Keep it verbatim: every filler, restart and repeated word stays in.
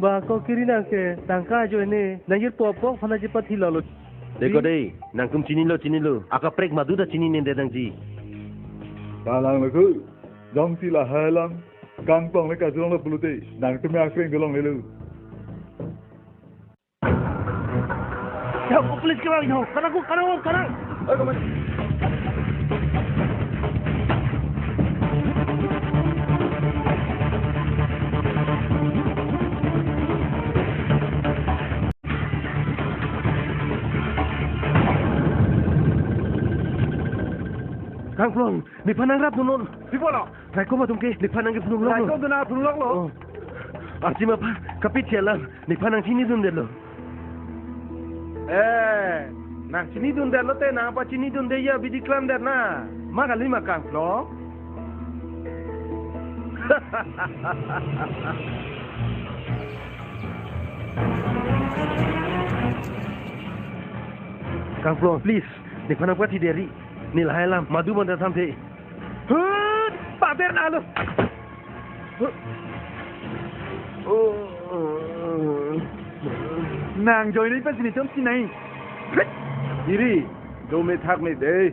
Ba ko kiri nang ke tangka ajoine nang jirpo apok aphan chepathilolo. Deko dei, nangtum chinilo chinilo. Akaprek madu ta chininede nangji. Kalang loko. Jongsi lahai alam kangplong le kajulonglo pulote nangtum akreng dolonglelo. Ya, police kerang ho. Kerang ko, kerang ko, kerang. Kangplong, nephan nangrap dunnon. Pi pulo? Raikok atum ke nephan nangkephlungloklo. Raikok atum nangphlungloklo. Oh. Archima aphan kapitsi alam nephan nangchinidundetlo. Eh, nangchinidundetlo te nangpachinidunde ya bidi klamdet na. Ma kali ma Kangplong. Kangplong, please, nephan nangpathidetri. Ne lahai alam madu manda thamthe. Hut, pader nalo. Nang ajoine pensi netum chinai. Iri, do me thak me dei.